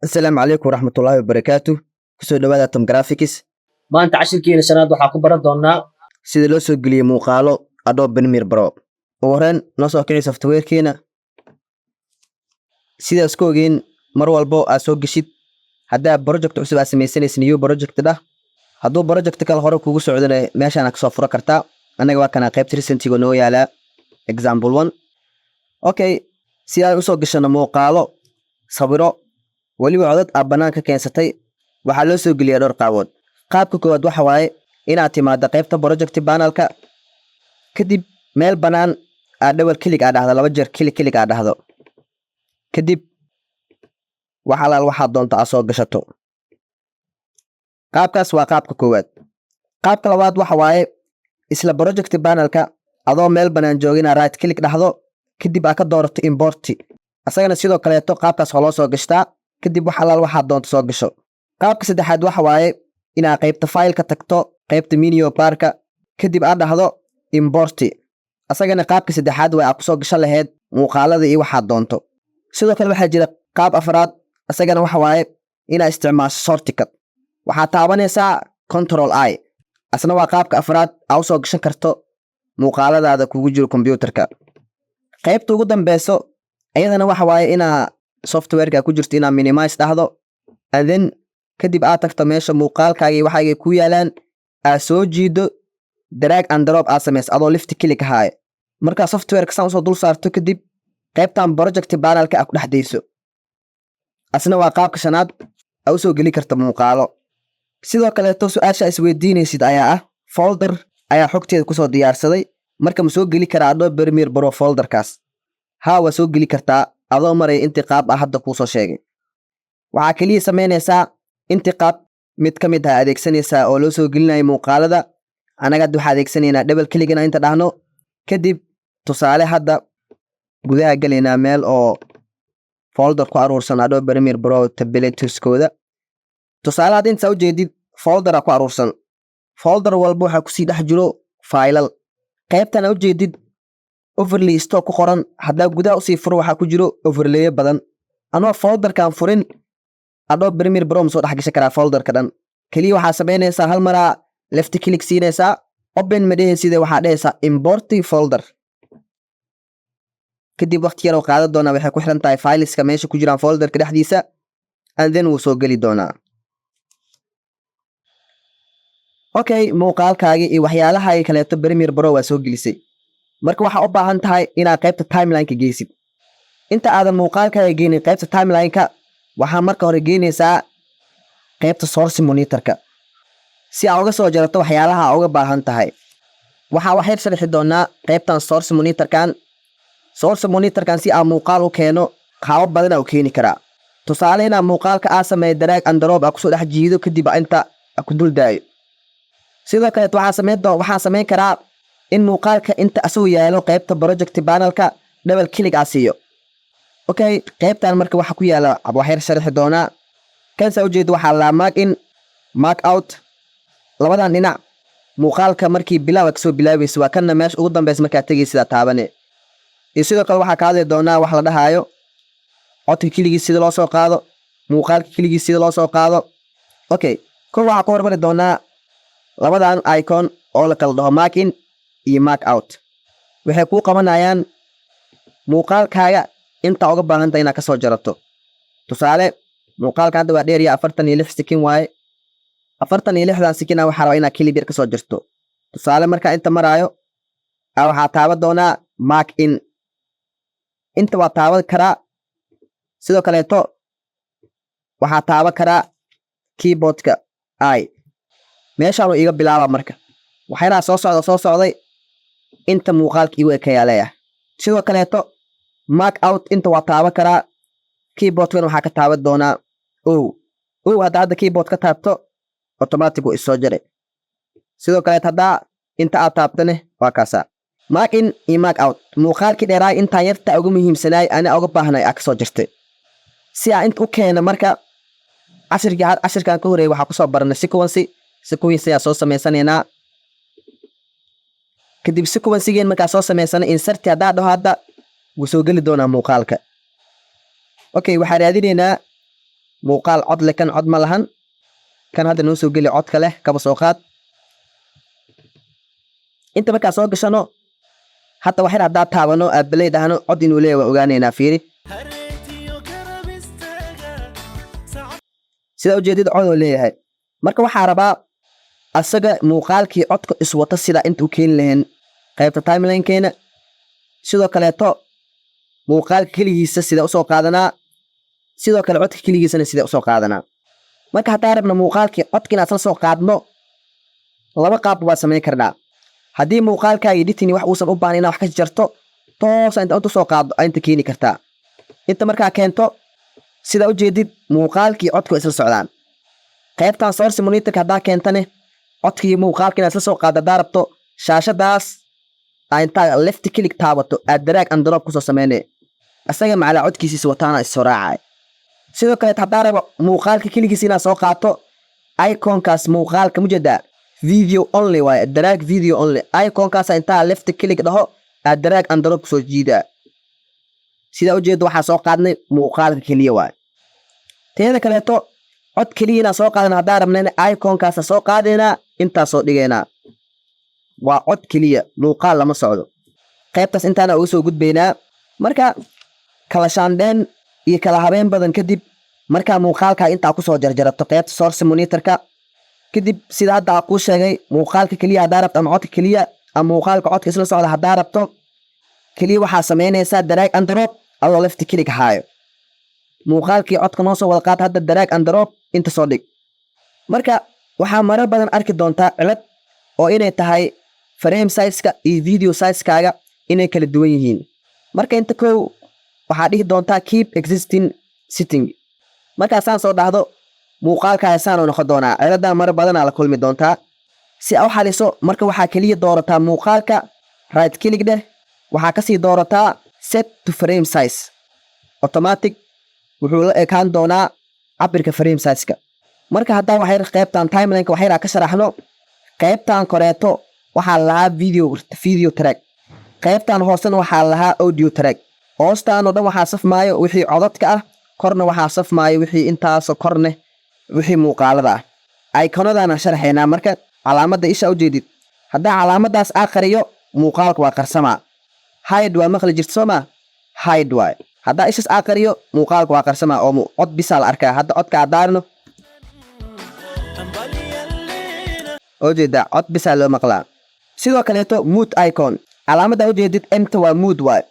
Asalaamu calaykum waraxmatullaahi wabarakaatu. Kusoo dhawaada Tom Graphics. Maanta cashirkeena shanaad waxaa ku baran doonaa sida loo soo geliyo muuqaalo Adobe Premiere Pro. Ugu horreyn, noo soo kici softwarekeena. Sidaas ku ogeyn, mar walbo aad soo geshid, haddaa project cusub aad samaysanaysa, new project dhah. Hadduu project kale hore kugu socdona, meeshaan kasoo furo kartaa. Annaga waa kana, qaybta recentiga noo yaalaa, example one. Okay, si aan usoo gashano muuqaalo, sawiro, weliba codad aad bannaan ka keensatay, waxaa loo soo geliyaa dhowr qaabood. Qaabka koowaad waxa waaye inaad timaado qaybta project panelka, kadib meel bannaan aad double click aad dhahdo, laba jeer click click aad dhahdo, kadib wax alaal waxaad doonto aad soo gashato. Qaabkaas waa qaabka koowaad. Qaabka labaad waxa waaye isla project panelka adoo meel bannaan jooga inaad right click dhahdo, kadib aad ka doorato import. Asagana sidoo kaleeto qaabkaas waa loo soo gashtaa, kadib wax alaal waxaad doonto soo gasho. Qaabka saddexaad waxa waaye inaad qaybta fileka tagto, qaybta menu barka, kadib aad dhahdo import. Asagana qaabka saddexaad waa aad kusoo gashan lahayd muuqaalada iyo waxaad doonto. Sidoo kale waxaa jira qaab afraad. Asagana waxa waaye inaad isticmaasho shortcut. Waxaad taabanaysaa Control I. Asna waa qaabka afraad aa usoo gashan karto muuqaaladaada kugu jiro kombyuutarka. Qaybta ugu dambeyso iyadana waxa waaye inaa softwareka ku jirto inaa minimize dhahdo, and then kadib aad tagto meesha muuqaalkaaga iyo waxaagay ku yaalaan, aad soo jiido, drag and drop aad samayso adoo left click ahaaye. Markaa softwareka saan usoo dul saarto, kadib qaybtan project panelka aad ku dhex dayso. Asna waa qaabka shanaad aa usoo geli karta muuqaalo. Sidoo kaleeto, su-aasha isweydiinaysid ayaa ah: folder ayaa xogteeda kusoo diyaarsaday, marka ma soo geli karaa Adobe Premiere Pro folderkaas? Haa, waa soo geli kartaa adoo maraya intii qaab ah hadda kuusoo sheegay. Waxaa keliya samaynaysaa, intii qaab mid ka mid ah adeegsanaysaa oo loo soo gelinayo muuqaalada. Annaga hadda waxaa adeegsanaynaa double clickna inta dhahno, kadib tusaale hadda gudaha gelaynaa meel oo folder ku aruursan Adobe Premiere Pro templateskooda. Tusaale hadda intaa ujeedid, foldera ku aruursan. Folder walba waxaa kusii dhex jiro faylal. Qaybtan ujeedid, overlay stock ku qoran, haddaa gudaha usii furo, waxaa ku jiro overlayo badan. Anoo folderkan furin, Adobe Premiere Pro ma soo dhex gashan karaa folderka dhan? Keliya waxaa samaynaysaa, hal maraa left click siinaysaa, open ma dhehaysid, waxaa dhehaysaa import folder. Kadib waqti yar oo qaadan doonaa, waxay ku xiran tahay fileska meesha ku jiraan folderka dhexdiisa, and then wuu soo geli doonaa. Okay, muuqaalkaagii iyo waxyaalahaagi kaleeto Premiere Pro waa soo gelisay. Marka waxaa u baahan tahay inaad qaybta timelineka geysid. Inta aadan muuqaalkaaga geynin qaybta timelineka, waxaa marka hore geynaysaa qaybta source monitorka si aa uga soo jarato waxyaalaha aa uga baahan tahay. Waxaa waxyar sharxi doonaa qaybtan source monitorkan. Source monitorkan si aa muuqaal u keeno, qaabab badanaa u keeni karaa. Tusaale, inaa muuqaalka aa sameeyo drag and drop, aa kusoo dhex jiido, kadib inta ku dul daayo. Sidoo kaleet waxaa samayn karaa in muuqaalka inta asagoo yaalo qaybta project panelka double click aa siiyo. Okay, qaybtan marka waxa ku yaala waxyar sharxi doonaa. Kan saa ujeeda waxaa laa mark in, mark out. Labadan dhinac muuqaalka markii bilaawa kasoo bilaabaysa waa kanna, meesha ugu dambeysa markaa tegaysidaa taabane. Iyo sidoo kale waxaa ka hadli doonaa wax la dhahaayo codka keligiis sida loo soo qaado, muuqaalka keligiis sida loo soo qaado. Okay, kor waxaa ku hormari doonaa labadan icon oo la kala dhaho mark in iyo mark out. Waxay kuu qabanayaan muuqaalkaaga intaa uga baahan tahay inaad kasoo jarato. Tusaale, muuqaalka hadda waa dheerya, 46 second waaye. 46dan secondna waxaa rabaa inaad clip yar kasoo jarto. Tusaale, markaa inta maraayo waxaa taaban doonaa mark in. Inta waa taaban karaa. Sidoo kaleeto waxaa taaban karaa keyboardka i. Meeshaanu iiga bilaaba. Marka waxyaalaha soo socda, soo socday, inta muuqaalka igu ekayaa leeyahay. Sidoo kaleeto mark out inta waa taaban karaa. Keyboardkan waxaa ka taaban doonaa O. O hadda keyboard ka taabto, automatic wuu isoo jaray. Sidoo kaleet haddaa inta aad taabtane, waa kaasaa mark in iyo mark out. Muuqaalkii dheeraay intaan yarta ugu muhiimsanaay ani uga baahnay aa kasoo jirtay si aa inta u keena. Marka cashirkii cashirkan ka horreeyay waxaa kusoo baranay sequence. Sequence ayaa soo samaysanaynaa. Kadib sequencigeen markaa soo samaysanay, insert haddaa dhaho, hadda wuu soo geli doonaa muuqaalka. Okay, waxaa raadinaynaa Muuqaal cod leh, kan cod ma lahan. Kan hadda noo soo geli codka leh, kaba soo qaad. Inta markaa soo gashano, hadda waxyar haddaa taabano, aa play dhahno, cod inuu leeyahay waa ogaaneynaa. Fiiri, sidaa ujeedid, cod oo leeyahay. Marka waxaa rabaa asaga muuqaalkii codka iswata sidaa inta u keeni lahayn qaybta timelinekeena. Sidoo kaleeto muuqaalka keligiisa sidee usoo qaadanaa? Sidoo kale codka keligiisana sidee usoo qaadanaa? Marka haddaa rabna muuqaalkii codka inaad sla soo qaadno, laba qaab waa samayn karnaa. Haddii muuqaalkaaga editing wax uusan u baahan inaad wax ka jarto, toosa inta inta soo qaaddo inta keeni kartaa. Inta markaa keento, sidaa ujeedid, muuqaalkii codka waa isla socdaan. Qaybtan source monitorka haddaa keentane, codkii muuqaalka inaad isla soo qaaddo haddaa rabto, shaashadaas aa intaa left click taabato, aad drag and drop kusoo sameynaya, isaga macalaa codkiisiis wataana is soo raacaya. Sidoo kaleet haddaa rabo muuqaalka keligiis inaad soo qaato, iconkaas muuqaalka mujeedaa, video only waaye, drag video only. Iconkaasa intaa left click dhaho, aad drag and drop kusoo jiidaa. Sidaa ujeedda, waxaa soo qaadnay muuqaalka keliya waaye. Teeda kaleeto, cod keliya inaan soo qaadana haddaa rabnayna, iconkaasa soo qaadaynaa, intaa soo dhigaynaa. Waa cod keliya, muuqaal lama socdo. Qaybtaas intaana uga soo gudbaynaa. Marka kala shaandheen iyo kala habeen badan kadib, markaa muuqaalkaa intaa kusoo jarjarato qaybta source monitorka kadib, sida hadda aa kuu sheegay, muuqaalka keliya haddaa rabto ama codka keliya ama muuqaalka codka isla socda haddaa rabto, keliya waxaa samaynaysaa drag and drop adoo left click haayo. Muuqaalkii codka noo soo wada qaata hadda, drag and drop, inta soo dhig. Marka waxaa marar badan arki doontaa cilad oo inay tahay frame sizeka iyo video sizekaaga inay kala duwan yihiin. Marka inta kow waxaa dhihi doontaa "keep existing setting". Markaa saan soo dhahdo, muuqaalkaaga saanuu noqon doonaa. Ciladan marar badanaa la kulmi doontaa. Si aa u xaliso, marka waxaa keliya doorataa muuqaalka, right click dheh, waxaa kasii doorataa "set to frame size". Automatic wuxuu la ekaan doonaa cabirka frame sizeka. Marka haddaan waxyar qaybtan timelineka waxyar ka sharaxno, qaybtan koreeto waxaa lahaa video track, qaybtan hoosena waxaa lahaa audio track. Hoostaan oo dhan waxaa safmaayo wixii codadka ah, korna waxaa safmaayo wixii intaasoo korneh wixii muuqaalada ah. Iconadana sharxaynaa. Marka calaamadda isha ujeedid, haddaa calaamadaas aa qariyo, muuqaalka waa qarsamaa. Hide waa maqli jirta, soo maa? Hide waay. Haddaa ishas aa qariyo, muuqaalka waa qarsamaa oo cod bisaa la arkaa. Hadda codka adaarno, oo jeedaa, cod bisaa loo maqlaa. Sidoo kaleeto mute icon, calaamadda ujeedid M-ta, waa mute waay.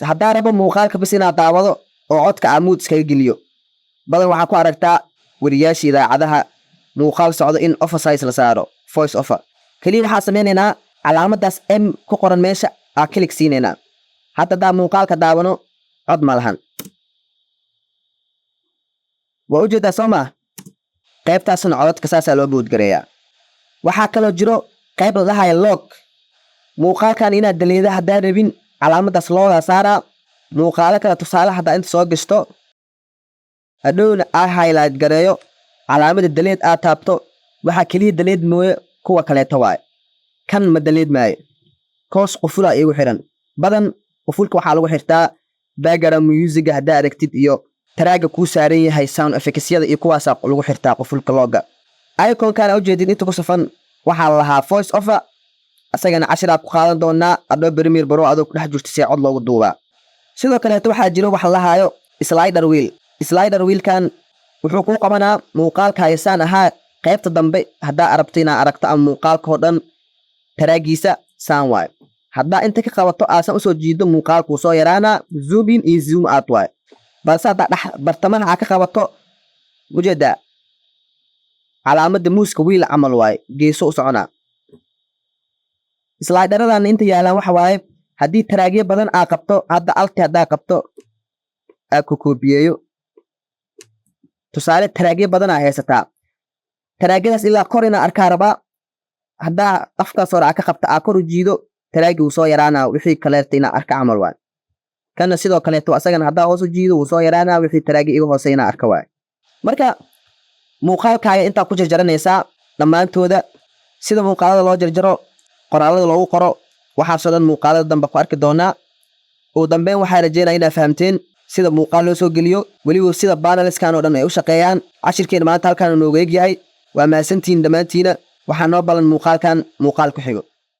Haddaa rabo muuqaalka bis inaad daawado oo codka aa mute iskaga geliyo, badan waxaa ku aragtaa weriyaasha idaacadaha muuqaal socdo in oversize la saaro, voice over. Keliya waxaa samaynaynaa calaamaddaas M ku qoran meesha aa click siinaynaa. Hadda haddaa muuqaalka daawano, cod ma lahan, waa ujeedaa, soo maa? Qaybtaasna codadka saasaa loo mute gareeyaa. Waxaa kaloo jiro qayb la dhahayo lock. Muuqaalkan inaad daleeda haddaa rabin, calaamaddaas loogaa saaraa. Muuqaalo kale, tusaale, haddaa inta soo gashto, hadhowna aa highlight gareeyo, calaamada delete aad taabto, waxaa keliya delete mooye kuwa kaleeto waaye. Kan ma delete maayo, koos qufulaa iigu xiran. Badan qufulka waxaa lagu xirtaa background musiga haddaa aragtid iyo trackga kuu saaran yahay, sound effectsyada iyo kuwaasaa lagu xirtaa qufulka lockga. Iconkana ujeedid inta ku safan waxaa la lahaa voice over. Asagana cashiraad ku qaadan doonaa adhoo Premiere Pro adoo ku dhex jirto see cod loogu duubaa. Sidoo kaleeto waxaa jiro waxa la lahaayo slider wheel. Slider wheelkan wuxuu kuu qabanaa muuqaalka haysaan ahaa qaybta dambe haddaa arabto inaa aragto ama muuqaalkao dhan trackgiisa saan waayo. Haddaa inta ka qabato, aasan usoo jiido, muuqaalkuu soo yaraanaa. Zoom in iyo zoom out waayo. Balse haddaa dhex bartamaha aa ka qabato, ujeedaa, calaamadda muuska wheel camal waaye, geeso u soconaa. Slideradan inta yaalaan waxa waaye, haddii trackyo badan aa qabto, hadda Alt-i haddaa qabto, aa ku koobiyeeyo, tusaale trackyo badan aa haysataa, trackyadaas ilaa kor inaa arkaa rabaa. Haddaa afkaas hore aa ka qabta, aa kor u jiido, trackgi wuu soo yaraanaa, wixii kaleeta inaa arka camal waay. Kana sidoo kaleeto, asagana haddaa hoos u jiido, wuu soo yaraanaa, wixii trackgi iga hoose inaa arka waay. Marka muuqaalkaaga intaa ku jarjaranaysaa dhammaantooda, sida muuqaalada loo jarjaro, qoraalada loogu qoro, waxaasoo dhan muuqaalada dambe ku arki doonaa. Ugu dambeyn waxaa rajeynaya inaa fahamteen. Sida muuqaal loo soo geliyo, weliba sida panelskan oo dhan ay u shaqeeyaan. Cashirkeena maanta halkaan nooga egyahay. Waa mahadsantihiin dhammaantiina. Waxaa noo balan muuqaalkan muuqaal ku xigo.